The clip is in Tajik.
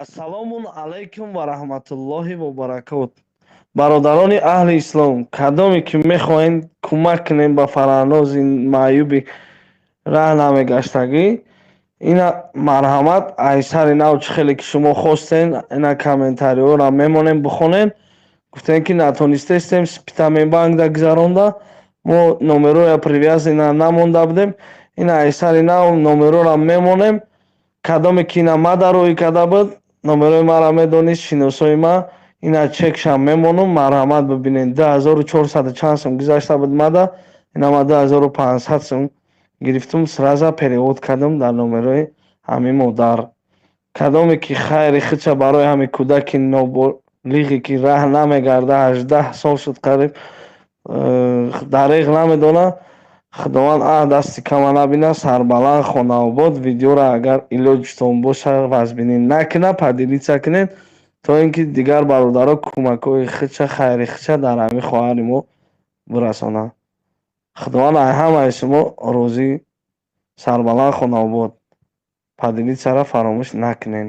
Ассалому алайкум ва раҳматуллоҳи ва баракот. Бародарони аҳли ислом, кадоме ки мехоҳем кӯмак кунем ба Фарҳнози маъюби раҳ намегаштагӣ, ина марҳамат, ай сари нав чӣ хеле ки шумо хостен, ина комментариҳоро мемонем, бихонем. Гуфтем, ки натонистестем Спитамен банкда гузаронда, мо номероя привязана намонда будем. Ина ай сари нав номерора мемонем. Кадоме ки ина мада роҳӣ карда буд, номерои маро медонист, шиносои ма, ина чекшам мемонам, марҳамат, бибинед. 2400 чанд сум гузашта буд мада, ина ма 2500 сум гирифтум, сразу перевод кардам дар номерои ҳамин модар. Кадоме ки хайри худша барои ҳамин кӯдаки ноболиғе, ки раҳ намегарда, 18 сол шуд қариб, дареғ намедонад, Худованд дасти кама набинад, сарбаланд, хонаобод. Видеоро, агар илоҷтон боша, вазбинӣ накунад, поделиться кунед, то ин ки дигар бародаро кӯмакҳои худша, хайри худша дар ҳамин хоҳари мо бирасонанд. Худованд ай ҳамаи шумо розӣ, сарбаланд, хонаобод. Поделитьсяро фаромӯш накунед.